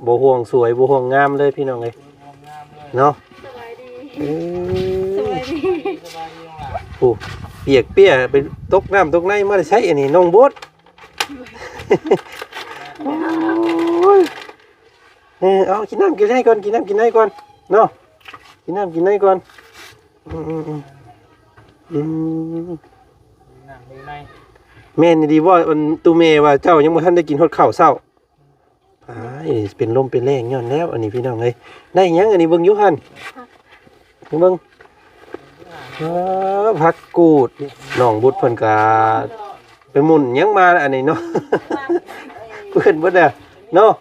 ບໍ່ຫ່ວງສວຍບໍ່ຫ່ວງງາມເລີຍພີ່ນ້ອງເອີຍເນາະ. ເອີ ໂອ້ ປຽກເປຍໄປຕົກນ້ຳຕົກໃນມາແຕ່ໃສອັນນີ້ນ້ອງບົດ. ໂອ້ຍ ເອີ ເອົາກິນນ້ຳກິນໃນກ່ອນ ກິນນ້ຳກິນໃນກ່ອນເນາະ ກິນນ້ຳກິນໃນກ່ອນ. ອືມ ອືມ ອືມ ອືມ ແມ່ນອີ່ຫຼີບໍ່ ອັນ ຕູ້ແມ່ວ່າເຈົ້າຍັງບໍ່ທັນໄດ້ກິນຮອດເຂົ້າເຊົ້າ? ອ້າຍ ເປັນລົມເປັນແລ້ງຍ້ອນແລ້ວ ອັນນີ້ພີ່ນ້ອງເອີຍ. ໄດ້ຫຍັງອັນນີ້ ເບິ່ງຢູ່ຫັ້ນ ເບິ່ງ ເອີ ຜັກກູດ. ນ້ອງບຸດເພິ່ນກະໄປໝຸ່ນຫຍັງມາລະອັນນີ້ເນາະ ເປື້ອນເບິດແລ້ວເນາະ.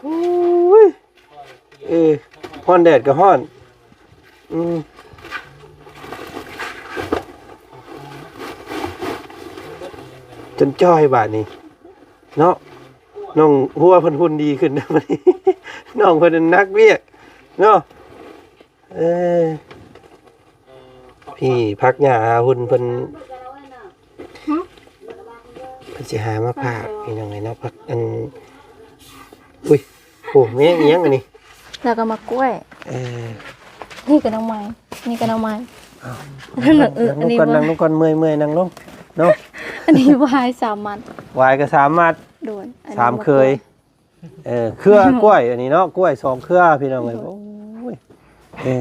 ໂອ້ຍ ເອີ ຮ້ອນແດດກໍຮ້ອນ ອືມ ຈົນຈ່ອຍບາດນີ້ເນາະ. ນ້ອງຫົວເພິ່ນຫຸ່ນດີຂຶ້ນ ນ້ອງເພິ່ນໜັກວຽກເນາະ. ເອີ ພີ່ ຜັກຫຍ້າຫາຫຸ່ນເພິ່ນ ຫຶ? ເພິ່ນຊິຫາມາຝາກພີ່ນ້ອງເອີຍເນາະ. ຜັກອັນ ອຸ້ຍ ໂອ້ ແມ່ນຫຍັງອັນນີ້? ແລ້ວກໍໝາກກ້ວຍ. ເອີ ນີ້ກໍໜໍ່ໄມ້ ນີ້ກໍໜໍ່ໄມ້. ເອີ ນັ່ງລົງກ່ອນ ນັ່ງລົງກ່ອນ ເມື່ອຍໆ ນັ່ງລົງເນາະ. ອັນນີ້ຫວາຍສາມມັດ ຫວາຍກໍສາມມັດ. ໂດຍ ສາມເຄີຍ. ເອີ ເຄືອກ້ວຍອັນນີ້ເນາະ ກ້ວຍສອງເຄືອພີ່ນ້ອງເອີຍ. ໂອ້ຍ ເອີ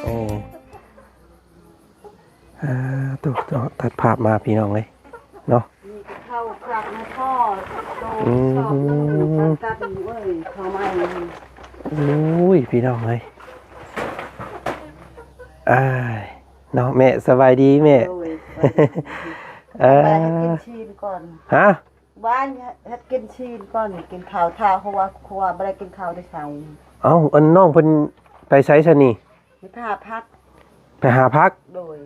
ເອີ ອ່າ ໂຕ ເນາະ ຕັດພາບມາພີ່ນ້ອງເອີຍເນາະ. ມີເຂົ້າຜັກໃຫ້ພໍ່ ໂຕ ອືມ ຊອບໜຶ່ງ ຕັດເອີຍ ເຂົ້າໃໝ່. ໂອ້ຍ ພີ່ນ້ອງເອີຍ ອ້າຍ ເນາະ ແມ່ ສະບາຍດີແມ່. ໂດຍ ເອີ ໄປເຮັດກິນຊີ້ນກ່ອນ. ຮະ? ວ່າເຮັດກິນຊີ້ນກ່ອນ ກິນເຂົ້າ ຖ້າ ເພາະວ່າຄົວບໍ່ໄດ້ກິນເຂົ້າແຕ່ເຊົ້າ. ເອົ້າ ອັນນ້ອງເພິ່ນໄປໃສຊະນີ້? ໄປຫາຜັກ ໄປຫາຜັກ. ໂດຍ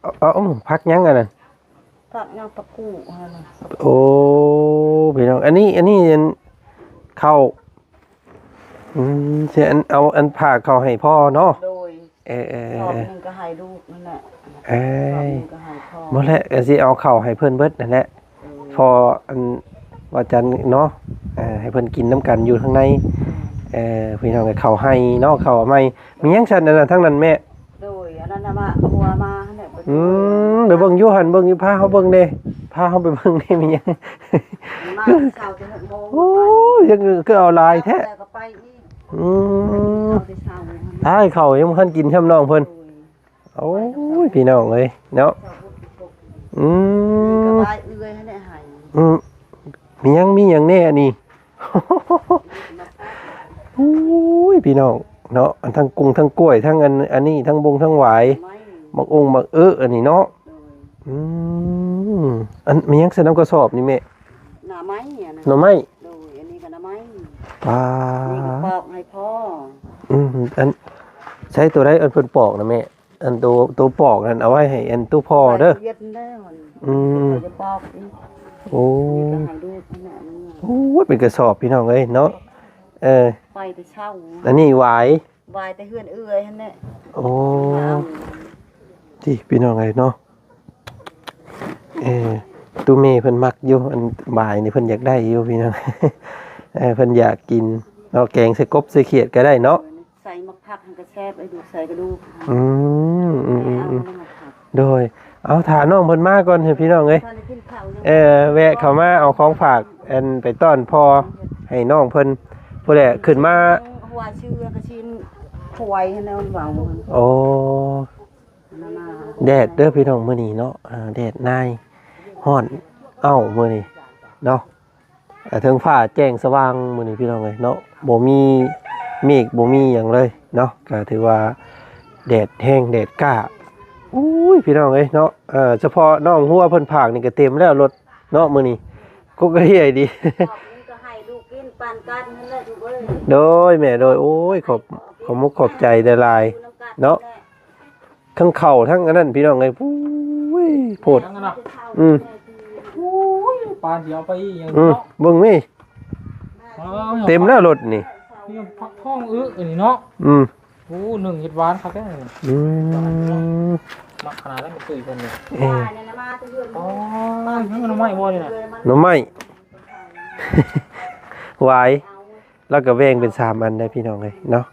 ເອົາ ເອົາ ເອົາ ຜັກຫຍັງອັນນັ້ນ? ຜັກຫຍັງ? ຜັກກູດຫັ້ນນະ. ໂອ້ ພີ່ນ້ອງ ອັນນີ້ ອັນນີ້ ອັນ ເຂົ້າ ອືມ ຊິອັນ ເອົາອັນຝາກເຂົ້າໃຫ້ພໍ່ເນາະ. ໂດຍ ເອີ ເອີ ເອີ ຊອບໜຶ່ງກໍໃຫ້ລູກນັ້ນແຫຼະ. ເອີ ຊອບໜຶ່ງກໍໃຫ້ພໍ່. ບໍ່ແຫຼະ ກໍຊິເອົາເຂົ້າໃຫ້ເພິ່ນເບິດນັ້ນແຫຼະ. ເອີ ພໍອັນວ່າຈັນເນາະ ເອີ ໃຫ້ເພິ່ນກິນນຳກັນຢູ່ທາງໃນ. ເອີ ພີ່ນ້ອງ ເຂົ້າໄຮ່ເນາະ ເຂົ້າໃໝ່. ມີຫຍັງຊັ້ນອັນນັ້ນ ທາງນັ້ນແມ່? ໂດຍ ອັນນັ້ນນະ ມາ ຫົວມາຫັ້ນແຫຼະ. ອືມ ໄປເບິ່ງຢູ່ຫັ້ນ ເບິ່ງຢູ່ ພາເຮົາເບິ່ງແດ່ ພາເຮົາໄປເບິ່ງແດ່ ມີຫຍັງ? ມາເຊົ້າແຕ່ຫົກໂມງ. ໂອ້ຍ ຍັງຄືເອົາຫຼາຍແທ້. ແລ້ວກໍໄປອີກ. ອືມ ເອົາແຕ່ເຊົ້າ. ອ້າຍ ເຂົ້າຍັງບໍ່ທັນກິນຊ້ຳນ້ອງເພິ່ນ. ໂດຍ ໂອ້ຍ ພີ່ນ້ອງເອີຍເນາະ. ອືມ ກະບາຍເອື້ອຍຫັ້ນແຫຼະໃຫ້. ອືມ ມີຫຍັງ ມີຫຍັງແດ່ອັນນີ້? ໂອ້ຍ ພີ່ນ້ອງເນາະ ອັນທັງກຸ້ງທັງກ້ວຍ ທັງອັນ ອັນນີ້ ທັງບົງທັງຫວາຍ ໝາກອົງໝາກເອີ ອັນນີ້ເນາະ. ໂດຍ ອືມ ອັນມີຫຍັງໃສ່ນຳກະສອບນີ້ແມ່? ໜໍ່ໄມ້ ອັນນັ້ນ ໜໍ່ໄມ້. ໂດຍ ອັນນີ້ກໍໜໍ່ໄມ້. ປາ ນີ້ກໍປອກໃຫ້ພໍ່. ອືມ ອັນໃຊ້ໂຕໃດ ອັນເພິ່ນປອກນະແມ່? ອັນໂຕ ໂຕປອກນັ້ນເອົາໄວ້ໃຫ້ອັນໂຕພໍ່ເດີ. ໄປໂຮງຮຽນແລ້ວ. ອືມ ເຂົາຈະປອກອີກ. ໂອ້ ນີ້ກໍໃຫ້ລູກຫັ້ນແຫຼະ. ໂອ້ຍ ເປັນກະສອບພີ່ນ້ອງເອີຍເນາະ. ເອີ ໄປແຕ່ເຊົ້າ. ອັນນີ້ຫວາຍ ຫວາຍແຕ່ເຮືອນເອື້ອຍຫັ້ນແຫຼະ. ໂອ້ ມາເອົາ ຕິພີ່ນ້ອງເອີຍເນາະ. ເອີ ຕູ້ແມ່ເພິ່ນມັກຢູ່ ອັນຫວາຍນີ້ເພິ່ນຢາກໄດ້ຢູ່ພີ່ນ້ອງ. ເອີ ເພິ່ນຢາກກິນເນາະ ແກງໃສ່ກົບໃສ່ຂຽດກໍໄດ້ເນາະ. ໃສ່ໝາກຜັກຫັ້ນກໍແຊບ ໄອ້ດູກໃສ່ກະດູກ. ອືມ ອືມ ອືມ ອືມ ໂດຍ ເອົາ ຖ້ານ້ອງເພິ່ນມາກ່ອນເດີພີ່ນ້ອງເອີຍ. ເອີ ແວະເຂົ້າມາເອົາຂອງຝາກ ອັນໄປຕ້ອນພໍ່ໃຫ້ນ້ອງເພິ່ນ ຜູ້ໃດຂຶ້ນມາ ຫົວເຊືອກະຊິນຄວາຍຫັ້ນແຫຼະ ມັນເວົ້າ. ໂອ້ ແດດເດີພີ່ນ້ອງມື້ນີ້ເນາະ. ອ່າ ແດດນາຍ ຮ້ອນເອົ້າມື້ນີ້ເນາະ. ອ່າ ເທິງຟ້າແຈ້ງສະຫວ່າງມື້ນີ້ພີ່ນ້ອງເອີຍເນາະ ບໍ່ມີເມກບໍ່ມີຫຍັງເລີຍເນາະ. ກໍຖືວ່າແດດແຮງ ແດດກ້າ. ໂອ້ຍ ພີ່ນ້ອງເອີຍເນາະ ເອີ ສະເພາະນ້ອງຫົວເພິ່ນພາກນີ້ກໍເຕັມແລ້ວລົດເນາະມື້ນີ້. ກົກກະເຮຍດີ. ດອກນີ້ກໍໃຫ້ລູກກິນປັນກັນນັ້ນແຫຼະລູກເອີຍ. ໂດຍແມ່ ໂດຍ ໂອ້ຍ ຂອບ ຂອບມຸກຂອບໃຈຫຼາຍໆເນາະ. ທັງເຂົ້າທັງອັນນັ້ນພີ່ນ້ອງເອີຍ. ໂອ້ຍ ໂພດ. ອືມ ໂອ້ຍ ປານຊິເອົາໄປອີກຫຍັງ ອືມ ເນາະ. ເບິ່ງນີ້ ເຕັມແລ້ວລົດນີ້. ນີ້ຜັກທອງອຶອັນນີ້ເນາະ. ອືມ ໂອ້ ໜຶ່ງເຮັດຫວານຄັກແທ້. ອືມ ເອີ ໂອ້ຍ ມັນໜໍ່ໄມ້ບໍ່ນີ້ນະ? ໜໍ່ໄມ້ ຫວາຍ ລາວກໍແບ່ງເປັນສາມອັນໄດ໋ພີ່ນ້ອງເອີຍເນາະ.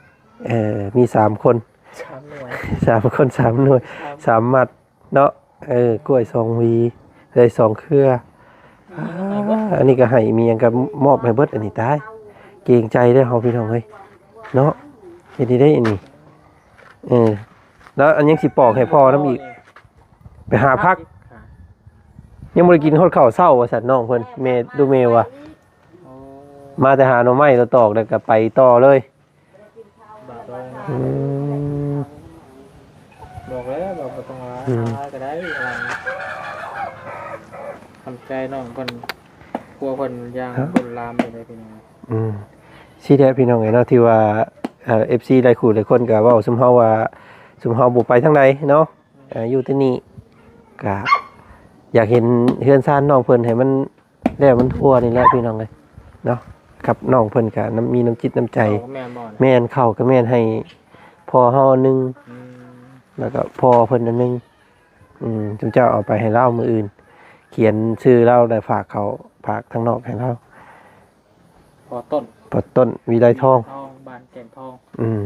ເອີ ມີສາມຄົນ ສາມໜ່ວຍ ສາມຄົນ ສາມໜ່ວຍ ສາມ ສາມມັດເນາະ. ເອີ ກ້ວຍສອງຫວີ ໄດ້ສອງເຄືອ. ອາ ອັນນີ້ກໍໃຫ້ ມີຫຍັງກໍມອບໃຫ້ເບິດ. ອັນນີ້ຕາຍ ເກງໃຈເດ້ເຮົາພີ່ນ້ອງເອີຍເນາະ. ເຮັດໄດ້ອັນນີ້. ເອີ ແລ້ວອັນຍັງຊິປອກໃຫ້ພໍ່ນຳອີກ ໄປຫາພັກ. ຍັງບໍ່ໄດ້ກິນຮອດເຂົ້າເຊົ້າວ່າຊັ້ນ ນ້ອງເພິ່ນ ແມ່ ດູແມ່ວ່າ ໂອ້ ມາແຕ່ຫາໜໍ່ໄມ້ຕອກ ແລ້ວກໍໄປຕໍ່ເລີຍ. ບອກເລີຍເນາະ ອືມ ບອກແລ້ວ ບອກບໍ່ຕ້ອງວ່າ ອືມ ຫາກໍໄດ້ ວ່າ ທຳໃຈນ້ອງເພິ່ນ ຄົວເພິ່ນຢ່າງ ຮະ ເປັນລາມໄປເລີຍພີ່ນ້ອງ. ອືມ ຊີ້ແຫຼະພີ່ນ້ອງເອີຍເນາະ ທີ່ວ່າ ເອີ ເອັຟຊີຫຼາຍຄູ່ຫຼາຍຄົນກໍເວົ້າຊຸມເຮົາວ່າ ຊຸມເຮົາບໍ່ໄປທາງໃດເນາະ. ອືມ ເອີ ຢູ່ແຕ່ນີ້ ກະຢາກເຫັນເຮືອນຊານນ້ອງເພິ່ນໃຫ້ມັນ ແລ້ວມັນທົ່ວນີ້ແຫຼະພີ່ນ້ອງເອີຍເນາະ. ກັບນ້ອງເພິ່ນກະນຳ ມີນ້ຳຈິດນ້ຳໃຈ. ເຂົ້າກໍແມ່ນບໍ່ນະ? ແມ່ນ ເຂົ້າກໍແມ່ນ ໃຫ້ພໍ່ເຮົາອັນໜຶ່ງ ອືມ ແລ້ວກໍພໍ່ເພິ່ນອັນໜຶ່ງ. ອືມ ຈຸມເຈົ້າເອົາໄປໃຫ້ລາວມື້ອື່ນ ຂຽນຊື່ລາວ ແລ້ວຝາກເຂົ້າ ຝາກທາງນອກໃຫ້ລາວ. ພໍ່ຕົ້ນ ພໍ່ຕົ້ນ ວິໄລທອງ ທອງ ບ້ານແກ້ງທອງ ອືມ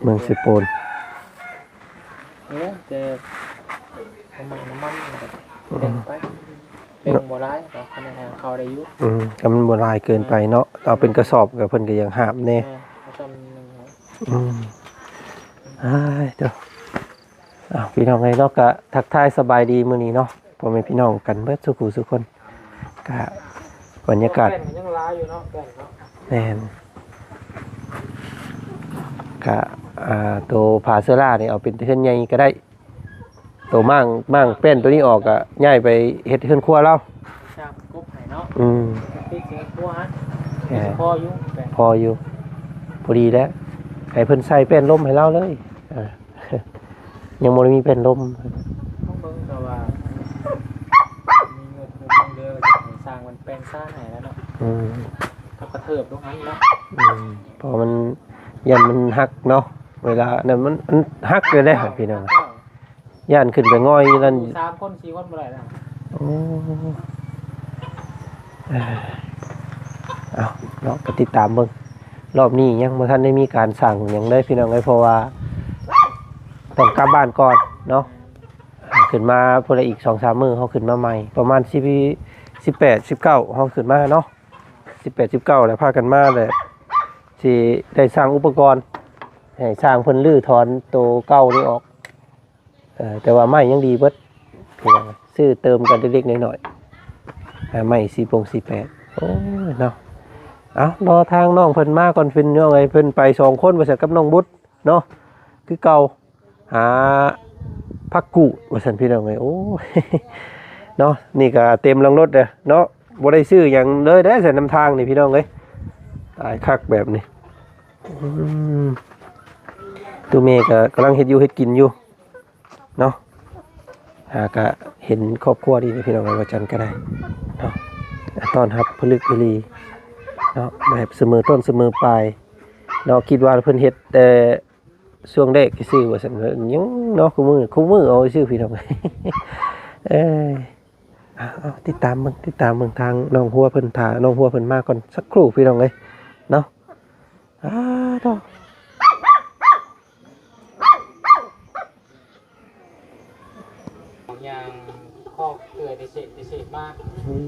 ເມືອງເຊໂປນ. ເອີ ແຕ່ນ້ຳມັນ ນ້ຳມັນ ອືມ ແບ່ງໄປ ແບ່ງບໍ່ຫຼາຍ ກໍໃຫ້ເຂົາໄດ້ຢູ່. ອືມ ກໍມັນບໍ່ຫຼາຍເກີນໄປເນາະ ເອົາເປັນກະສອບກໍເພິ່ນກໍຍັງຫາບແດ່. ແມ່ນ ເອົາຊ່ຳໜຶ່ງ. ອືມ ອ້າຍ ໂທ້. ອ້າວ ພີ່ນ້ອງເອີຍເນາະ ກະທັກທາຍສະບາຍດີມື້ນີ້ເນາະ ພໍ່ແມ່ພີ່ນ້ອງກັນເບິດສູ່ຜູ້ສູ່ຄົນ. ກະບັນຍາກາດ ແປ້ນກໍຍັງຫຼາຍຢູ່ເນາະ ແປ້ນເນາະ. ແມ່ນ ກະ ອ່າ ໂຕຜາເສືອລານີ້ເອົາເປັນເຮືອນໃຫຍ່ກໍໄດ້. ໂຕມ້າງ ມ້າງແປ້ນໂຕນີ້ອອກກໍຍ້າຍໄປເຮັດເຮືອນຄົວລາວ. ສ້າງກົບໃຫ້ເນາະ. ອືມ ຕິດເຮືອນຄົວຫັ້ນ. ເອີ ພໍຢູ່ ພໍຢູ່ ພໍດີແລ້ວ ໃຫ້ເພິ່ນໃສ່ແປ້ນລົມໃຫ້ລາວເລີຍ. ອ່າ ຍັງບໍ່ໄດ້ມີແປ້ນລົມ. ຕ້ອງເບິ່ງກໍວ່າມີງົບເງິນເດືອນ ກໍຈະໃຫ້ສ້າງເປັນແປງຊານໃຫ້ແລ້ວເນາະ. ອືມ ກັບກະເທີບລົງຫັ້ນເນາະ. ອືມ ເພາະມັນ ຢ້ານມັນຫັກເນາະ ເວລານັ້ນມັນ ມັນຫັກເລີຍເດ້ພີ່ນ້ອງ. ຢ້ານຂຶ້ນໄປງ່ອຍຢູ່ນັ້ນ ສາມຄົນສີ່ຄົນບໍ່ໄດ້ນະ. ໂອ້ ເອີ ເອົາເນາະ ກໍຕິດຕາມເບິ່ງ. ລອບນີ້ຍັງບໍ່ທັນໄດ້ມີການສ້າງຫຍັງເລີຍພີ່ນ້ອງເອີຍ ເພາະວ່າຕ້ອງກັບບ້ານກ່ອນເນາະ. ຂຶ້ນມາພຸ້ນລະ ອີກສອງສາມມື້ເຮົາຂຶ້ນມາໃໝ່ ປະມານສິບ ສິບແປດ ສິບເກົ້າ ເຮົາຂຶ້ນມາເນາະ. ສິບແປດ ສິບເກົ້າ ແລ້ວພາກັນມາ ແລ້ວຊິໄດ້ສ້າງອຸປະກອນ ໃຫ້ຊ່າງເພິ່ນຮື້ຖອນໂຕເກົ່ານີ້ອອກ. ເອີ ແຕ່ວ່າໄມ້ຍັງດີເບິດ ຊື້ເຕີມກັນເລັກໆນ້ອຍໆ. ອ່າ ໄມ້ສີ່ປົງສີ່ແປດ. ໂອ້ຍເນາະ ເອົາ ລໍທາງນ້ອງເພິ່ນມາກ່ອນ ເພິ່ນ ນ້ອງເອີຍ ເພິ່ນໄປສອງຄົນວ່າຊັ້ນ ກັບນ້ອງບຸດເນາະ ຄືເກົ່າ ຫາຜັກກູດວ່າຊັ້ນ ພີ່ນ້ອງເອີຍ. ໂອ້ຍເນາະ ນີ້ກໍເຕັມຫຼັງລົດເດີເນາະ ບໍ່ໄດ້ຊື້ຫຍັງເລີຍເດ້ ໃສ່ນຳທາງນີ້ ພີ່ນ້ອງເອີຍ. ຕາຍຄັກແບບນີ້. ອືມ ໂຕແມ່ກໍກຳລັງເຮັດຢູ່ເຮັດກິນຢູ່ ເນາະ. ຫາກະເຫັນຄອບຄົວດີເດ້ພີ່ນ້ອງເອີຍ ວ່າຈັ່ງກໍໄດ້ເນາະ. ຕ້ອນຮັບຜະລຶກອີ່ຫຼີເນາະ ແບບສະເໝີຕົ້ນສະເໝີປາຍເນາະ. ຄິດວ່າເພິ່ນເຮັດແຕ່ຊ່ວງແລກຊື່ວ່າຊັ້ນ ຍັງເນາະ ຄູ່ມື້ ຄູ່ມື້ເອົາຊື່ພີ່ນ້ອງ. ເອີ ເອົາ ເອົາ ຕິດຕາມເບິ່ງ ຕິດຕາມເບິ່ງທາງນ້ອງຫົວເພິ່ນ ຖ້ານ້ອງຫົວເພິ່ນມາກ່ອນສັກຄູ່ ພີ່ນ້ອງເອີຍເນາະ. ອ້າ ໂທ້ ຍ່າງຄອກເກືອຍໄປເສກໄປເສກມາ ອືມ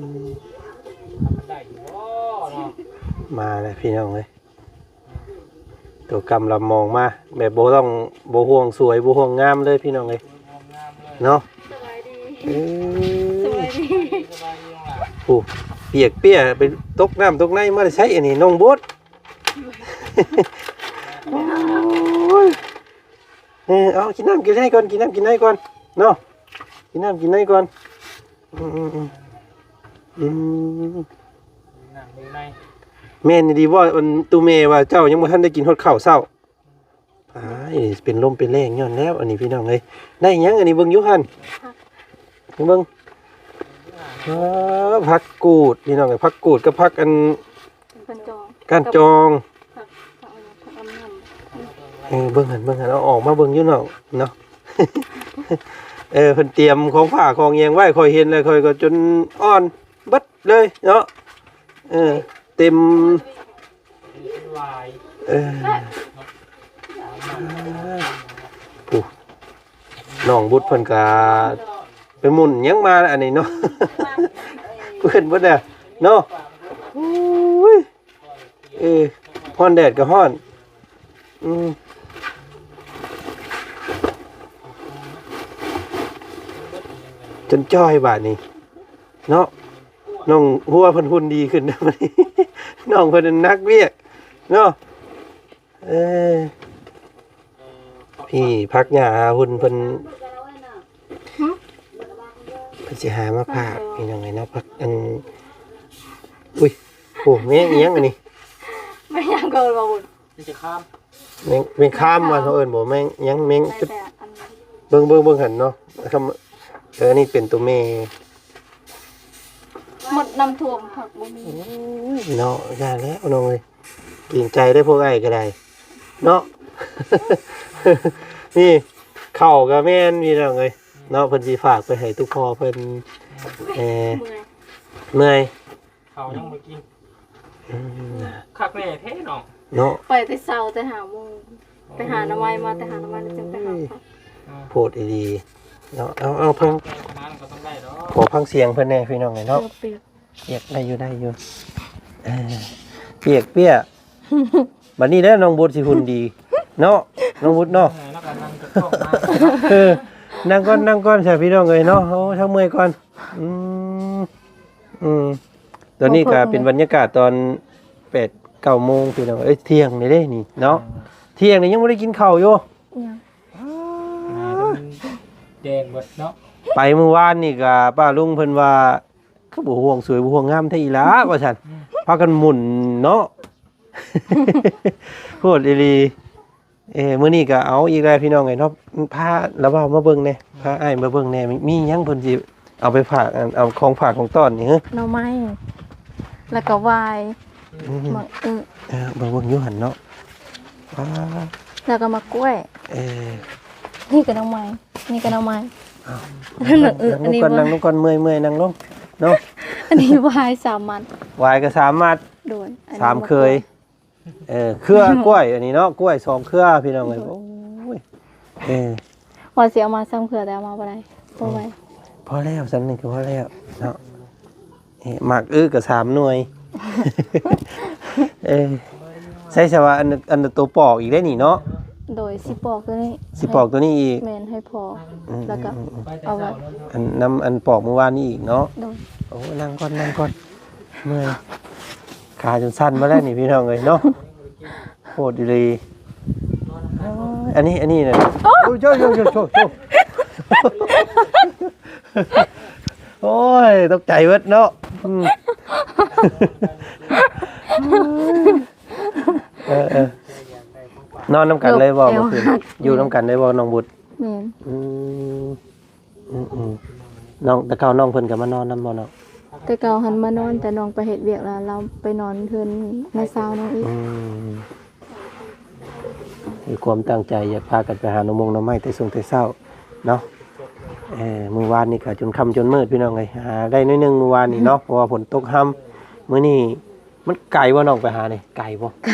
ມັນໄດ້ຢູ່ບໍ່ເນາະ? ມາແລ້ວພີ່ນ້ອງເອີຍ ໂຕກຳລຳມອງມາ ແບບບໍ່ຕ້ອງ ບໍ່ຫ່ວງສວຍ ບໍ່ຫ່ວງງາມເລີຍພີ່ນ້ອງເອີຍ ບໍ່ຫ່ວງງາມເລີຍ ເນາະ. ສະບາຍດີ ເອີ ສະບາຍດີ ສະບາຍດີນ້ອງຫຼ້າ. ໂອ້ ປຽກເປຍ ໄປຕົກນ້ຳຕົກໃນມາແຕ່ໃສອັນນີ້ ນ້ອງບົດ? ໂອ້ຍ ເອີ ເອົາ ກິນນ້ຳກິນໃນກ່ອນ ກິນນ້ຳກິນໃນກ່ອນເນາະ ກິນນ້ຳກິນໃນກ່ອນ. ອືມ ອືມ ອືມ ອືມ ແມ່ນອີ່ຫຼີບໍ່ ອັນ ຕູ້ແມ່ວ່າເຈົ້າຍັງບໍ່ທັນໄດ້ກິນຮອດເຂົ້າເຊົ້າ? ອ້າຍ ເປັນລົມເປັນແລ້ງຍ້ອນແລ້ວ ອັນນີ້ພີ່ນ້ອງເອີຍ. ໄດ້ຫຍັງອັນນີ້ ເບິ່ງຢູ່ຫັ້ນ ເບິ່ງ ເອີ ຜັກກູດ ພີ່ນ້ອງເອີຍ ຜັກກູດກັບຜັກອັນ ກ້ານຈອງ ກ້ານຈອງ ຜັກ ຜັກອັນນັ້ນ ເອີ ເບິ່ງຫັ້ນ ເບິ່ງຫັ້ນ ເອົາອອກມາເບິ່ງຢູ່ນອກເນາະ. ເອີ ເພິ່ນຕຽມຂອງຝາກຂອງຫຍັງໄວ້ ຂ້ອຍເຫັນແລ້ວຂ້ອຍກໍຈົນອ່ອນເບິດເລີຍເນາະ. ເອີ ເຕັມ ເອີ ໂອ້ ນ້ອງບຸດເພິ່ນກະໄປໝຸ່ນຫຍັງມາອັນນີ້ເນາະ ເປື້ອນເບິດແລ້ວເນາະ. ໂອ້ຍ ເອີ ຮ້ອນແດດກໍຮ້ອນ ອືມ ຈົນຈ່ອຍບາດນີ້ເນາະ. ນ້ອງຫົວເພິ່ນຫຸ່ນດີຂຶ້ນ ນ້ອງເພິ່ນໜັກວຽກເນາະ. ເອີ ພີ່ຜັກຫຍ້າຫາຫຸ່ນເພິ່ນ ຫຶ ເພິ່ນຊິຫາມາຝາກ ເອີ ພີ່ນ້ອງເອີຍເນາະ. ຜັກອັນ ອຸ້ຍ ໂອ້ ແມງອີ່ຫຍັງອັນນີ້? ແມງຫຍັງກໍບໍ່ຮູ້ ແມງ ແມງຄາມວ່າເຂົາເອີ້ນບໍ່ ແມງຫຍັງ ແມງຈຸດ ແຕ່ອັນ ເບິ່ງ ເບິ່ງ ເບິ່ງຫັ້ນເນາະ. ຄຳ ເອີ ອັນນີ້ເປັນຕົວແມ່ ໝົດນ້ຳຖ້ວມ ຜັກບໍ່ມີ. ໂອ້ຍ ເນາະ ຢ່າແລ້ວນ້ອງເອີຍ ເກງໃຈເດ້ພວກອ້າຍກໍໄດ້ເນາະ. ນີ້ເຂົ້າກໍແມ່ນພີ່ນ້ອງເອີຍເນາະ ເພິ່ນຊິຝາກໄປໃຫ້ຕຸກພໍ່ເພິ່ນ. ເອີ ເມື່ອຍ ເມື່ອຍ ເຂົ້າຍັງບໍ່ກິນ ອືມ ຄັກແນ່ແທ້ນ້ອງເນາະ. ໄປແຕ່ເຊົ້າ ແຕ່ຫ້າໂມງ ໄປຫາໜໍ່ໄມ້ມາ ແຕ່ຫາໜໍ່ໄມ້ແລ້ວຈຶ່ງໄປຫາເຂົ້າ. ໂພດອີ່ຫຼີເນາະ. ເອົາ ເອົາ ຟັງ ແຕ່ຂະໜາດນັ້ນກໍຕ້ອງໄດ້ດອກ ຂໍຟັງສຽງເພິ່ນແດ່ພີ່ນ້ອງເອີຍເນາະ. ປຽກ ໄດ້ຢູ່ ໄດ້ຢູ່ ເອີ ປຽກເປຍ. ບັດນີ້ແຫຼະນ້ອງບຸດຊິຫຸ່ນດີເນາະ ນ້ອງບຸດເນາະ. ເອີ ນັ່ງກ່ອນ ນັ່ງກ່ອນຊະພີ່ນ້ອງເອີຍເນາະ. ໂອ້ ທັງເມື່ອຍກ່ອນ. ອືມ ອືມ ຕອນນີ້ກໍເປັນບັນຍາກາດຕອນແປດເກົ້າໂມງພີ່ນ້ອງເອີຍ ທ່ຽງນີ້ເດ້ນີ້ເນາະ. ທ່ຽງນີ້ຍັງບໍ່ໄດ້ກິນເຂົ້າຢູ່ ຍັງ ອ່າ ແດງເບິດເນາະ. ໄປມື້ວານນີ້ກໍປ້າລຸງເພິ່ນວ່າ ຄືບໍ່ຫ່ວງສວຍບໍ່ຫ່ວງງາມແທ້ອີ່ຫຼ້າວ່າຊັ້ນ ອືມ ພາກັນໝຸ່ນເນາະ. ໂພດອີ່ຫຼີ. ເອີ ມື້ນີ້ກໍເອົາອີກແລ້ວພີ່ນ້ອງເອີຍເນາະ. ພາລາວເວົ້າມາເບິ່ງແດ່ ພາອ້າຍມາເບິ່ງແດ່ ມີຫຍັງເພິ່ນຊິເອົາໄປຝາກ ອັນ ເອົາຂອງຝາກຂອງຕ້ອນນີ້ ເອີ ໜໍ່ໄມ້ ແລ້ວກໍຫວາຍ ອືມ ໝາກອຶ ເອີ ເບິ່ງ ເບິ່ງຢູ່ຫັ້ນເນາະ. ວ້າ ແລ້ວກໍໝາກກ້ວຍ ເອີ ນີ້ກໍໜໍ່ໄມ້ ນີ້ກໍໜໍ່ໄມ້. ເອົາ ອັນນີ້ ນັ່ງລົງກ່ອນ ນັ່ງລົງກ່ອນ ເມື່ອຍໆ ນັ່ງລົງເນາະ. ອັນນີ້ຫວາຍສາມມັດ ຫວາຍກໍສາມມັດ ໂດຍ ອັນນີ້ ສາມເຄີຍ ໝາກກ້ວຍ ເອີ ເຄືອກ້ວຍ ອັນນີ້ເນາະ ກ້ວຍສອງເຄືອພີ່ນ້ອງເອີຍ. ໂດຍ ໂອ້ຍ ເອີ ວ່າຊິເອົາມາສາມເຄືອ ແຕ່ເອົາມາບໍ່ໄດ້ ບໍ່ໄຫວ. ອືມ ພໍແລ້ວ ສ່ຳນີ້ກໍພໍແລ້ວເນາະ. ເອີ ໝາກອຶກໍສາມໜ່ວຍ. ເອີ ໃຊ້ສະວ່າອັນ ອັນໂຕປອກອີກໄດ້ນີ້ເນາະ. ໂດຍ ຊິປອກຕົວນີ້ ຊິປອກຕົວນີ້ອີກ. ແມ່ນ ໃຫ້ພໍ ອືມ ແລ້ວກໍ ອືມ ເອົາໄວ້ ອັນ ນຳອັນປອກມື້ວານນີ້ອີກເນາະ. ໂດຍ ໂອ້ ນັ່ງກ່ອນ ນັ່ງກ່ອນ ເມື່ອຍ ຂາຈົນສັ່ນມາແລ້ວນີ້ພີ່ນ້ອງເອີຍເນາະ. ໂພດອີ່ຫຼີ ເອີຍ ອັນນີ້ ອັນນີ້ນະ ໂອ້ຍ ໂອ້ຍ ໂອ້ຍ ໂອ້ຍ ໂອ້ຍ ຕົກໃຈເບິດເນາະ. ອືມ ເອີ ເອີ ນອນນຳກັນເລີຍບໍ່ ແອວ ເມື່ອຄືນ ຢູ່ນຳກັນເລີຍບໍ່ນ້ອງບຸດ? ແມ່ນ ອືມ ອືມໆ ນ້ອງ ແຕ່ເກົ່ານ້ອງເພິ່ນກໍມານອນນຳບໍ່ນ້ອງ? ແຕ່ເກົ່າຫັ້ນມານອນ ແຕ່ນ້ອງໄປເຮັດວຽກແລ້ວ ລາວໄປນອນເຮືອນນ້າສາວນ້ອງອີກ. ອືມ ມີຄວາມຕັ້ງໃຈຢາກພາກັນໄປຫາໜໍ່ມົງໜໍ່ໄມ້ແຕ່ຊຸ່ງແຕ່ເຊົ້າເນາະ. ເອີ ມື້ວານນີ້ກໍຈົນຄ່ຳຈົນມືດພີ່ນ້ອງເອີຍ ຫາໄດ້ໜ້ອຍໜຶ່ງມື້ວານນີ້ເນາະ ເພາະວ່າຝົນຕົກຮ່ຳ. ມື້ນີ້ມັນໄກບໍ່ນ້ອງໄປຫານີ້? ໄກບໍ່? ໄກ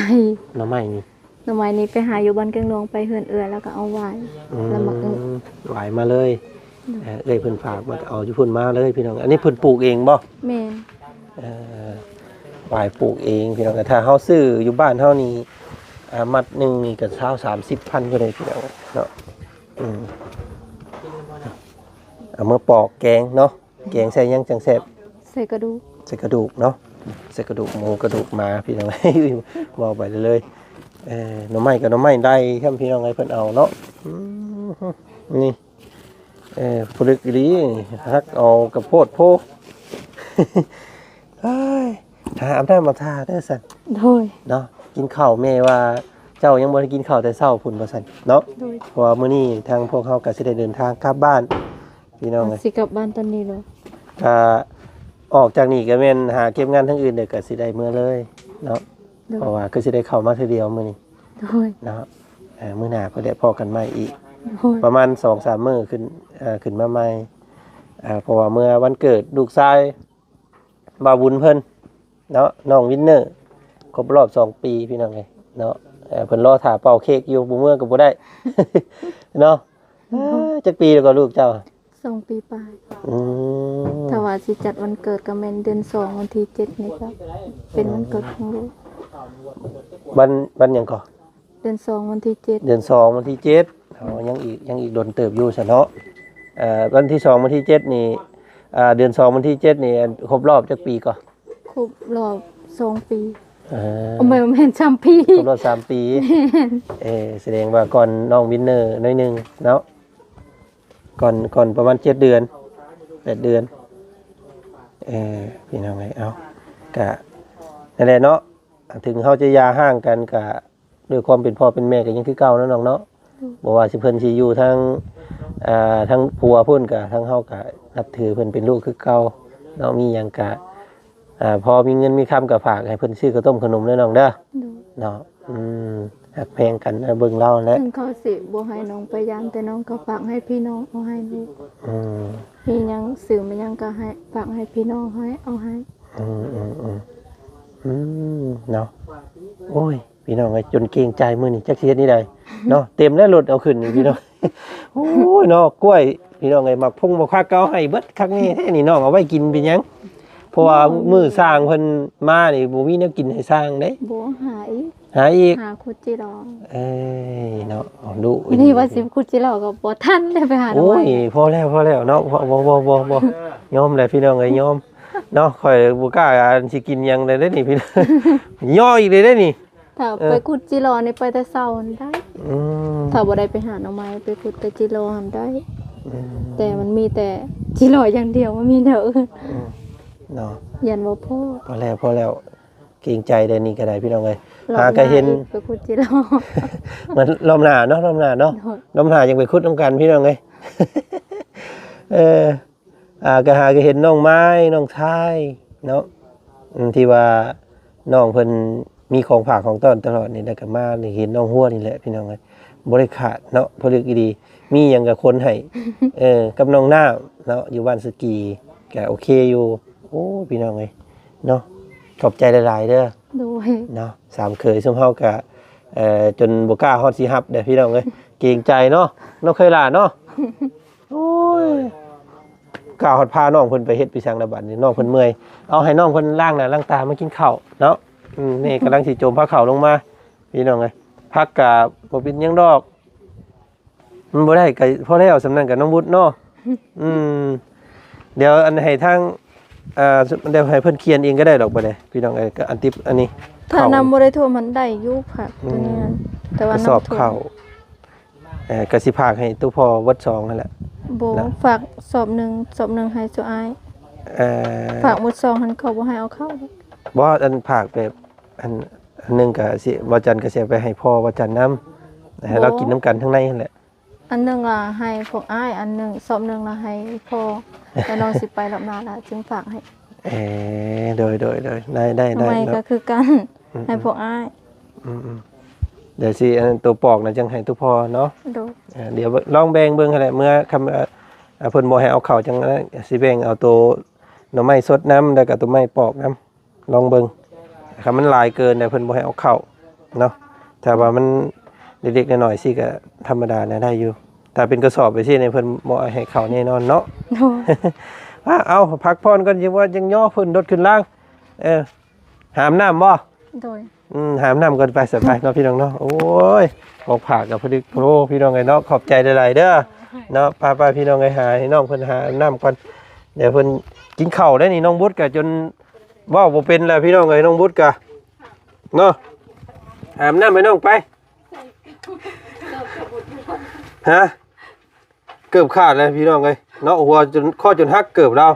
ໜໍ່ໄມ້ນີ້ ໜໍ່ໄມ້ນີ້ໄປຫາຢູ່ບ້ານແກ້ງຫຼວງ ໄປເຮືອນເອື້ອຍ ແລ້ວກໍເອົາຫວາຍ ອືມ ແລ້ວໝາກອຶ ຫວາຍມາເລີຍ. ໂດຍ ເອີ ເອື້ອຍເພິ່ນຝາກມາເອົາຢູ່ພຸ້ນມາເລີຍພີ່ນ້ອງ. ອັນນີ້ເພິ່ນປູກເອງບໍ່? ແມ່ນ ເອີ ຫວາຍປູກເອງພີ່ນ້ອງ. ແຕ່ຖ້າເຮົາຊື້ຢູ່ບ້ານເຮົານີ້ ອ່າ ມັດໜຶ່ງນີ້ກໍຊາວສາມສິບພັນພຸ້ນເດ້ພີ່ນ້ອງເນາະ. ອືມ ເອົາມາປອກແກງເນາະ. ແກງໃສ່ຫຍັງຈັ່ງແຊບ? ໃສ່ກະດູກ ໃສ່ກະດູກເນາະ ໃສ່ກະດູກໝູ ກະດູກໝາ ພີ່ນ້ອງ ເວົ້າໄປເລີຍ. ເອີ ໜໍ່ໄມ້ກັບໜໍ່ໄມ້ໄດ້ແທ້ພີ່ນ້ອງເອີຍ ເພິ່ນເອົາເນາະ. ອືມ ນີ້ ເອີ ຜູ້ລຶກອີ່ຫຼີ ຮັກເອົາກະໂພດໂພ. ເອີຍ ຫາອາບນ້ຳອາບທ່າເດີຊັ້ນ. ໂດຍ ເນາະ ກິນເຂົ້າ ແມ່ວ່າເຈົ້າຍັງບໍ່ໄດ້ກິນເຂົ້າແຕ່ເຊົ້າພຸ້ນວ່າຊັ້ນເນາະ. ໂດຍ ເພາະວ່າມື້ນີ້ທາງພວກເຮົາກໍຊິໄດ້ເດີນທາງກັບບ້ານ ພີ່ນ້ອງເອີຍ. ຊິກັບບ້ານຕອນນີ້ເລີຍ? ກະອອກຈາກນີ້ກະແມ່ນຫາເກັບງານທາງອື່ນ ແລ້ວກະຊິໄດ້ເມືອເລີຍເນາະ. ໂດຍ ເພາະວ່າຄືຊິໄດ້ເຂົ້າມາເທື່ອດຽວມື້ນີ້. ໂດຍ ເນາະ ເອີ ມື້ໜ້າເພິ່ນໄດ້ພໍ້ກັນໃໝ່ອີກ ໂດຍ ປະມານສອງສາມມື້ຂຶ້ນ ເອີ ຂຶ້ນມາໃໝ່ ເອີ ເພາະວ່າເມື່ອວັນເກີດລູກຊາຍບ່າວບຸນເພິ່ນເນາະ ນ້ອງວິນເນີ ຄົບຮອບສອງປີ ພີ່ນ້ອງເອີຍເນາະ ເອີ ເພິ່ນລໍຖ້າເປົ່າເຄ້ກຢູ່ ບໍ່ເມືອກໍບໍ່ໄດ້ເນາະ. ເອີ ຈັກປີແລ້ວກໍລູກເຈົ້າ? ສອງປີປາຍ. ອືມ ຖ້າວ່າຊິຈັດວັນເກີດກໍແມ່ນເດືອນສອງ ວັນທີເຈັດນີ້ກໍເປັນວັນເກີດຂອງລູກ. ວັນ ວັນຫຍັງເກາະ? ເດືອນສອງ ວັນທີເຈັດ. ເດືອນສອງ ວັນທີເຈັດ. ເອົາ ຍັງອີກ ຍັງອີກດົນເຕີບຢູ່ຊັ້ນເນາະ. ເອີ ວັນທີສອງ ວັນທີເຈັດນີ້ ເອີ ເດືອນສອງ ວັນທີເຈັດນີ້ ອັນ ຄົບຮອບຈັກປີເກາະ? ຄົບຮອບສອງປີ. ເອີ ບໍ່ແມ່ນ ສາມປີ. ຄົບຮອບສາມປີ. ແມ່ນ. ເອີ ສະແດງວ່າກ່ອນນ້ອງວິນເນີໜ້ອຍໜຶ່ງເນາະ. ກ່ອນ ກ່ອນປະມານເຈັດເດືອນ ແປດເດືອນ. ເອີ ພີ່ນ້ອງເອີຍ ເອົາ ກະນັ້ນແຫຼະເນາະ ເຖິງເຮົາຈະຢ່າຮ້າງກັນ ກະດ້ວຍຄວາມເປັນພໍ່ເປັນແມ່ກໍຍັງຄືເກົ່າເນາະນ້ອງເນາະ. ອືມ ບໍ່ວ່າຊິເພິ່ນຊິຢູ່ທາງ ອ່າ ທາງຜົວພຸ້ນ ກະທາງເຮົາກະນັບຖືເພິ່ນເປັນລູກຄືເກົ່າເນາະ. ມີຫຍັງກະ ອ່າ ພໍມີເງິນມີຄຳກໍຝາກໃຫ້ເພິ່ນຊື້ເຂົ້າຕົ້ມເຂົ້າໜົມເດີນ້ອງເດີ. ໂດຍ ເນາະ. ອືມ ຮັກແພງກັນ ເອີ ເບິ່ງລາວແຫຼະ. ເຖິງເຂົາຊິບໍ່ໃຫ້ນ້ອງໄປຢາມ ແຕ່ນ້ອງກໍຝາກໃຫ້ພີ່ນ້ອງເອົາໃຫ້ລູກ. ອືມ ມີຫຍັງ ຊື້ມາຫຍັງກໍໃຫ້ ຝາກໃຫ້ພີ່ນ້ອງໃຫ້ ເອົາໃຫ້. ອືມ ອືມ ອືມ ອືມ ເນາະ. ໂອ້ຍ ພີ່ນ້ອງເອີຍ ຈົນເກງໃຈມື້ນີ້ ຈັກຊິເຮັດແນວໃດເນາະ. ເຕັມແລ້ວລົດເອົາຂຶ້ນນີ້ພີ່ນ້ອງ. ໂອ້ຍເນາະ ກ້ວຍ ພີ່ນ້ອງເອີຍ ໝາກພົງໝາກຜັກກໍເອົາໃຫ້ເບິດ. ຄັກແນ່ແທ້ນີ້ ນ້ອງເອົາໄວ້ກິນເປັນຫຍັງ? ເພາະວ່າ ບໍ່ ມື້ຊ່າງເພິ່ນມານີ້ ບໍ່ມີແນວກິນໃຫ້ຊ່າງເດ້. ບໍ່ ຫາອີກ ຫາອີກ ຫາຂຸດຈິລໍ. ເອີຍເນາະ ເອົາດຸ. ນີ້ວ່າຊິຂຸດຈິລໍກໍບໍ່ທັນໄດ້ໄປຫາໜໍ່ໄມ້. ໂອ້ຍ ພໍແລ້ວ ພໍແລ້ວເນາະ. ບໍ່ ບໍ່ ບໍ່ ບໍ່ ບໍ່ ຍອມແຫຼະພີ່ນ້ອງເອີຍ ຍອມເນາະ. ຂ້ອຍບໍ່ກ້າອັນຊິກິນຫຍັງໄດ້ເດ້ນີ້ພີ່ນ້ອງ. ຍໍອີກເດ້ນີ້. ຖ້າ ເອີ ໄປຂຸດຈິລໍນີ້ໄປແຕ່ເຊົ້າຫັ້ນໄດ້. ອືມ ຖ້າບໍ່ໄດ້ໄປຫາໜໍ່ໄມ້ ໄປຂຸດແຕ່ຈິລໍຫັ້ນໄດ້. ອືມ ແຕ່ມັນມີແຕ່ຈິລໍຢ່າງດຽວ ບໍ່ມີແນວອື່ນ. ອືມ ເນາະ ຢ້ານບໍ່ພໍ. ພໍແລ້ວ ພໍແລ້ວ ເກງໃຈໄດ໋ນີ້ກໍໄດ້ພີ່ນ້ອງເອີຍ. ຫາກໍເຫັນ ໄປຂຸດຈິລໍ ມັນລອບໜ້າເນາະ ລອບໜ້າເນາະ. ໂດຍ ລອບໜ້າຍັງໄປຂຸດນຳກັນພີ່ນ້ອງເອີຍ. ເອີ ອ່າ ກໍຫາກໍເຫັນນ້ອງໄມ້ ນ້ອງຊາຍເນາະ ອືມ ທີ່ວ່ານ້ອງເພິ່ນມີຂອງຝາກຂອງຕ້ອນຕະຫຼອດນີ້ ແລ້ວກໍມາໄດ້ເຫັນນ້ອງຮົວນີ້ແຫຼະພີ່ນ້ອງເອີຍ. ບໍ່ໄດ້ຂາດເນາະ ເພິ່ນເລືອກອີ່ດີ ມີຫຍັງກໍຄົນໃຫ້. ເອີ ກັບນ້ອງນ້ຳເນາະ ຢູ່ບ້ານສະກີ ກໍໂອເຄຢູ່. ໂອ້ ພີ່ນ້ອງເອີຍເນາະ ຂອບໃຈຫຼາຍໆເດີ. ໂດຍ ເນາະ ສາມເຂີຍຊຸມເຮົາກໍ ເອີ ຈົນບໍ່ກ້າຮອດຊິຮັບເດ້ພີ່ນ້ອງເອີຍ ເກງໃຈເນາະ ນ້ອງເຂີຍຫຼ້າເນາະ. ໂອ້ຍ ກ້າຮອດພານ້ອງເພິ່ນໄປເຮັດໄປສັງລະບັດນີ້ ນ້ອງເພິ່ນເມື່ອຍ. ເອົາໃຫ້ນ້ອງເພິ່ນລ້າງໜ້າລ້າງຕາມາກິນເຂົ້າເນາະ. ອືມ ແມ່ກຳລັງຊິໂຈມພາເຂົ້າລົງມາ ພີ່ນ້ອງເອີຍ. ຜັກກະບໍ່ເປັນຫຍັງດອກ ມັນບໍ່ໄດ້ກໍພໍແລ້ວ ສ່ຳນັ້ນກໍນ້ອງບຸດເນາະ. ອືມ ດຽວອັນໃຫ້ທາງ ເອີ ດຽວໃຫ້ເພິ່ນຂຽນເອງກໍໄດ້ດອກ ບໍ່ໄດ້ ພີ່ນ້ອງເອີຍ. ກໍອັນຕິບອັນນີ້ ຖ້ານ້ຳບໍ່ໄດ້ຖ້ວມມັນໄດ້ຢູ່ຜັກ ອືມ ຕົວນີ້ ແຕ່ວ່າ ກະສອບເຂົ້າ ເອີ ກໍຊິຝາກໃຫ້ໂຕພໍ່ເບິດສອງຫັ້ນແຫຼະ. ບໍ່ ເນາະ ຝາກສອບໜຶ່ງ ສອບໜຶ່ງໃຫ້ໂຕອ້າຍ. ເອີ ຝາກໝົດສອງຫັ້ນ ເຂົາບໍ່ໃຫ້ເອົາເຂົ້າ. ບໍ່ ອັນຝາກແບບ ອັນ ອັນໜຶ່ງກໍຊິ ບ່າວຈັນກໍຊິເອົາໄປໃຫ້ພໍ່ບ່າວຈັນນຳ ໃຫ້ລາວ ອໍ ກິນນຳກັນທາງໃນຫັ້ນແຫຼະ. ອັນໜຶ່ງລະໃຫ້ພວກອ້າຍ ອັນໜຶ່ງ ສອບໜຶ່ງລະໃຫ້ພໍ່ ແລ້ວນ້ອງຊິໄປລອບໜ້າລະຈຶ່ງຝາກໃຫ້. ເອີ ໂດຍ ໂດຍ ໂດຍ ໄດ້ ໄດ້ ໄດ້ ໜໍ່ໄມ້ ເນາະ ກໍຄືກັນ ອືມ ໃຫ້ພວກອ້າຍ ອືມ ອືມ ດຽວຊິ ອັນ ໂຕປອກນະຈັ່ງໃຫ້ໂຕພໍ່ເນາະ. ໂດຍ ເອີ ດຽວລອງແບ່ງເບິ່ງຫັ້ນແຫຼະ ເມື່ອຄຳ ເອີ ເພິ່ນບໍ່ໃຫ້ເອົາເຂົ້າຈັ່ງນັ້ນ ຊິແບ່ງເອົາໂຕໜໍ່ໄມ້ສົດນຳ ແລ້ວກໍໂຕໄມ້ປອກນຳ. ລອງເບິ່ງ ຄັນມັນຫຼາຍເກີນແລ້ວເພິ່ນບໍ່ໃຫ້ເອົາເຂົ້າເນາະ. ຖ້າວ່າມັນເລັກໆນ້ອຍໆຊີ້ກໍທຳມະດານະ ໄດ້ຢູ່. ຖ້າເປັນກະສອບໄປຊີ້ນີ້ ເພິ່ນບໍ່ໃຫ້ເຂົ້າແນ່ນອນເນາະ. ໂດຍ ອາ ເອົາ ພັກຜ່ອນກ່ອນ ຈັ່ງວ່າຈັ່ງຍໍເພິ່ນລົດຂຶ້ນລາງ. ເອີ ຫາບນ້ຳບໍ່? ໂດຍ ອືມ ຫາບນ້ຳກ່ອນ ໄປ ສະ ໄປເນາະ ພີ່ນ້ອງເນາະ. ໂອ້ຍ ຂອງຝາກກັບ ພໍດີໂພ ພີ່ນ້ອງເອີຍເນາະ. ຂອບໃຈຫຼາຍໆເດີເນາະ. ໄປໆ ພີ່ນ້ອງເອີຍ ຫາໃຫ້ນ້ອງເພິ່ນຫານ້ຳກ່ອນ. ດຽວເພິ່ນກິນເຂົ້າໄດ້ນີ້ ນ້ອງບຸດກະຈົນ ເວົ້າບໍ່ເປັນແລ້ວພີ່ນ້ອງເອີຍ ນ້ອງບຸດກະເນາະ. ອາບນ້ຳໃຫ້ນ້ອງໄປ. ຮະ? ເກີບຂາດແລ້ວພີ່ນ້ອງເອີຍເນາະ. ຫົວຈົນ ຄໍຈົນຫັກເກີບລາວ.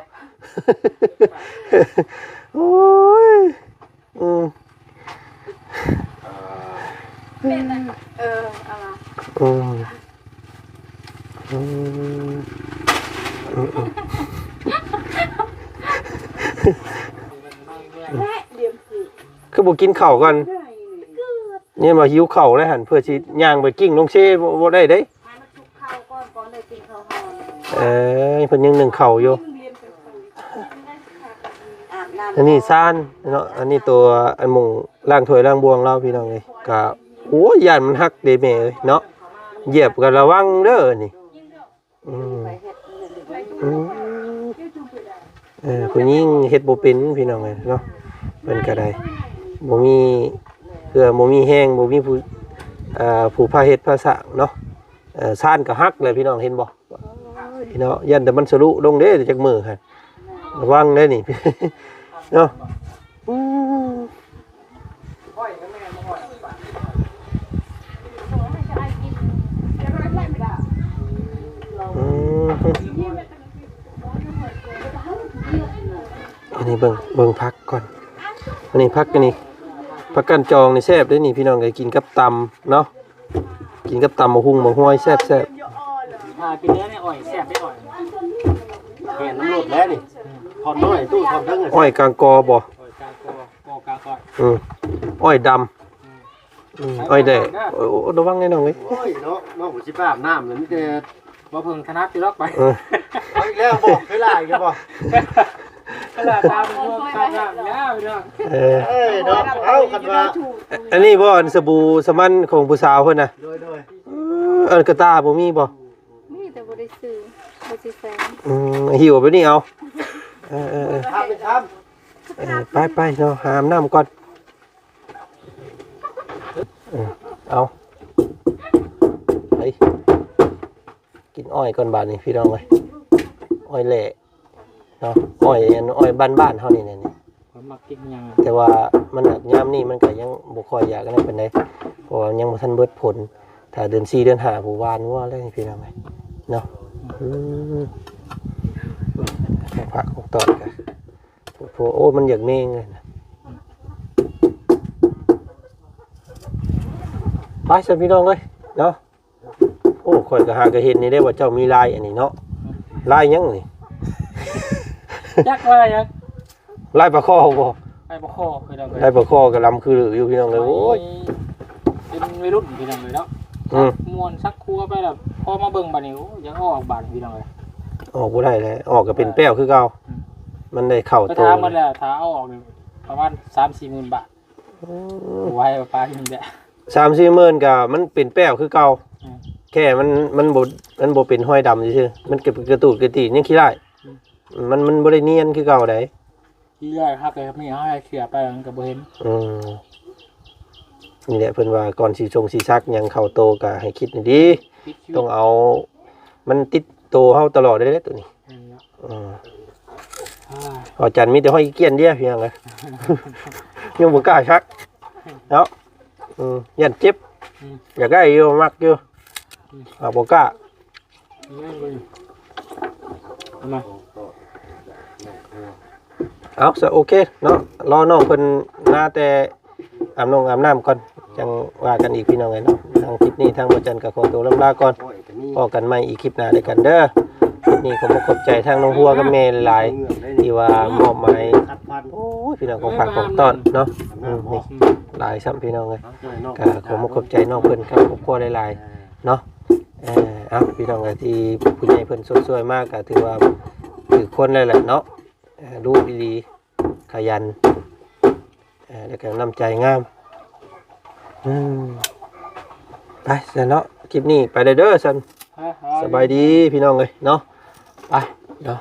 ໂອ້ຍ ອືມ ແມ່ນນະ ເອີ ເອົາລະ ອືມ ອືມ ອືມ ຄືບໍ່ກິນເຂົ້າກ່ອນ? ນີ້ມາຫິວເຂົ້າແລ້ວຫັ້ນ ເພື່ອຊິຍ່າງໄປກິ້ງລົງເຊ ບໍ່ ບໍ່ໄດ້ເດ້. ເອີຍ ເພິ່ນຍັງໜຶ້ງເຂົ້າຢູ່. ອັນນີ້ຊານເນາະ ອັນນີ້ຕົວອັນໝ່ອງລ້າງຖ້ວຍລ້າງບ່ວງລາວ ພີ່ນ້ອງເອີຍ. ກະ ໂອ້ຍ ຢ້ານມັນຫັກເດ້ແມ່ເອີຍເນາະ, ຢຽບກະລະວັງເດີນີ້. ອືມ ອືມ ເອີ ຜູ້ຍິງເຮັດບໍ່ເປັນ ພີ່ນ້ອງເອີຍເນາະ. ເພິ່ນກະໄດ້ ບໍ່ມີເຫື່ອ ບໍ່ມີແຮງ ບໍ່ມີຜູ້ ເອີ ຜູ້ພາເຮັດພາສ້າງເນາະ. ເອີ ຊານກະຫັກແຫຼະ ພີ່ນ້ອງເຫັນບໍ່? ເນາະ ຢ້ານແຕ່ມັນສະລຸລົງເດ້ ຈັກມື້ຫັ້ນ ລະວັງເດ້ນີ້ ເນາະ. ອືມ ອືມ ອັນນີ້ເບິ່ງ ເບິ່ງຜັກກ່ອນ. ອັນນີ້ຜັກ ອັນນີ້ຜັກກ້ານຈອງນີ້ແຊບເດ້ນີ້ ພີ່ນ້ອງເອີຍ ກິນກັບຕຳເນາະ. ກິນກັບຕຳບັກຫຸ່ງບັກຫວຍແຊບໆ. ອ່າ ກິນເດີນີ້ ອ້ອຍ ແຊບເດ້ ອ້ອຍ ແມ່ນນ້ຳລົດແລ້ວນີ້. ທ່ອນນ້ອຍ ຕູ້ທ່ອນເທິງ ອ້ອຍກາງກອບໍ່? ອ້ອຍກາງກອ ກອກາງກອ ອືມ ອ້ອຍດຳ ອືມ ອືມ ອ້ອຍແດງ. ໂອ້ຍ ລະວັງແດ່ນ້ອງເອີຍ. ໂອ້ຍເນາະ ນ້ອງບໍ່ຊິໄປອາບນ້ຳແລ້ວ ມີແຕ່ ບໍ່ເພິ່ງຖະໜັດຢູ່ດອກໄປ. ເອີ ເອົາອີກແລ້ວບໍ່? ເຄີຍຫຼາຍຢູ່ບໍ່? ເວລາຕາມພວກຕາມນ້ຳຍາວເນາະ. ເອີ ເອີເນາະ ເອົາ ຄັນວ່າ ອັນນີ້ບໍ່ ອັນສະບູສະໝັນຂອງຜູ້ສາວເພິ່ນນະ? ໂດຍໆ. ເອີ ອັນກະຕ່າບໍ່ມີບໍ່? ມີແຕ່ບໍ່ໄດ້ຊື້ ບໍ່ຊິໃສ່. ອືມ ຫິ້ວໄປນີ້ເອົາ. ເອີໆໆ ເອີ ໄປໆ ເນາະ ຫາອາບນ້ຳກ່ອນ. ເອີ ເອົາ ໄປ ກິນອ້ອຍກ່ອນບາດນີ້ ພີ່ນ້ອງເອີຍ. ອ້ອຍແຫຼ້ເນາະ ອ້ອຍ ອັນ ອ້ອຍບ້ານໆເຮົານີ້ແຫຼະນີ້. ຂ້ອຍມັກກິນຫຍັງ ແຕ່ວ່າມັນ ຍາມນີ້ມັນກະຍັງບໍ່ຄ່ອຍຢາກອັນນັ້ນປານໃດ ເພາະວ່າຍັງບໍ່ທັນເບິດຜົນ. ຖ້າເດືອນສີ່ເດືອນຫ້າ ຜູ້ຫວານງົວເລີຍ ພີ່ນ້ອງເອີຍເນາະ. ອືມ ຜັກຂອງຕອນກະ ໂອ້ ມັນຢາກເມງເລີຍນະ. ໄປຊັ້ນ ພີ່ນ້ອງເອີຍເນາະ. ໂອ້ ຂ້ອຍກະຫາກະເຫັນນີ້ເດ້ວ່າເຈົ້າມີລາຍອັນນີ້ເນາະ. ລາຍຫຍັງນີ້? ຈັກວ່າຫຍັງ? ລາຍປາຄໍ່ບໍ່? ລາຍປາຄໍ່ ພີ່ນ້ອງເອີຍ ລາຍປາຄໍ່ກະລຳຄືຫຼືຢູ່ ພີ່ນ້ອງເອີຍ. ໂອ້ຍ ເປັນໄວລຸ້ນ ພີ່ນ້ອງເອີຍເນາະ. ອືມ ມ່ວນສັກຄົວໄປແລ້ວ ພໍມາເບິ່ງບາດນີ້ ໂອ້ ຢາກອອກບາດ ພີ່ນ້ອງເອີຍ. ອອກບໍ່ໄດ້ແລ້ວ ອອກກະເປັນແປ້ວຄືເກົ່າ. ອືມ ມັນໄດ້ເຂົ້າໂຕ ໄປຖາມໝົດແລ້ວ ຖ້າເອົາອອກນີ້ປະມານສາມສີ່ໝື່ນບາດ. ອືມ ໄວປານນີ້ແຫຼະ ສາມສີ່ໝື່ນກະມັນເປັນແປ້ວຄືເກົ່າ. ອືມ ແຄ່ມັນ ມັນບໍ່ ມັນບໍ່ເປັນຮອຍດຳຊື່ໆ ມັນກະ ກະຕູດກະຕີດ ຍັງຂີ້ລ້າຍ. ອືມ ມັນ ມັນບໍ່ໄດ້ນຽນຄືເກົ່າໃດ. ທີ່ແລກຫາກະມີເຮົາໃຫ້ເສຍໄປມັນກະບໍ່ເຫັນ. ອືມ ນີ້ແຫຼະ ເພິ່ນວ່າກ່ອນຊິຊົງຊິສັກຫຍັງເຂົ້າໂຕກະໃຫ້ຄິດດີໆ ຕ້ອງເອົາມັນຕິດໂຕເຮົາຕະຫຼອດເດ້ໂຕນີ້. ອືມ ອືມ ອາ ອາຈານມີແຕ່ຫ້ອຍຂີ້ກ້ຽນເດຍ ພີ່ນ້ອງເອີຍ ຍັງບໍ່ກ້າສັກເນາະ. ອືມ ຢ້ານເຈັບ. ອືມ ຢາກໄດ້ຢູ່ ມັກຢູ່. ອືມ ອາ ບໍ່ກ້າ. ເອົາຊະ ໂອເຄເນາະ ລໍນ້ອງເພິ່ນມາແຕ່ອາບນົງອາບນ້ຳກ່ອນ ຈັ່ງວ່າກັນອີກ ພີ່ນ້ອງເອີຍເນາະ. ທາງຄລິບນີ້ທາງບໍ່ຈັນກະຂໍໂຕລ່ຳລາກ່ອນ ພໍ້ກັນໃໝ່ອີກຄລິບໜ້າແລ້ວກັນເດີ. ຄລິບນີ້ຂໍຂອບໃຈທາງນ້ອງຫົວກັບແມ່ຫຼາຍໆ ທີ່ວ່າມອບໝາຍ ໂອ້ຍ ພີ່ນ້ອງ ຂອງຝາກຂອງຕ້ອນເນາະ. ອືມ ນີ້ຫຼາຍຊ້ຳ ພີ່ນ້ອງເອີຍ ກະຂໍຂອບໃຈນ້ອງເພິ່ນກັບຄອບຄົວຫຼາຍໆເນາະ. ເອີ ເອົາ ພີ່ນ້ອງເອີຍ ທີ່ຜູ້ໃຫຍ່ເພິ່ນຊົມຊ່ວຍມາກະຖືວ່າຖືກຄົນແລ້ວແຫຼະເນາະ. ເອີ ດຸອີ່ຫຼີ ຂະຫຍັນ ເອີ ແລ້ວກະນ້ຳໃຈງາມ. ອືມ ໄປຊັ້ນເນາະ ຄລິບນີ້ໄປເດີຊັ້ນ. ສະບາຍດີພີ່ນ້ອງເອີຍເນາະ. ໄປເນາະ.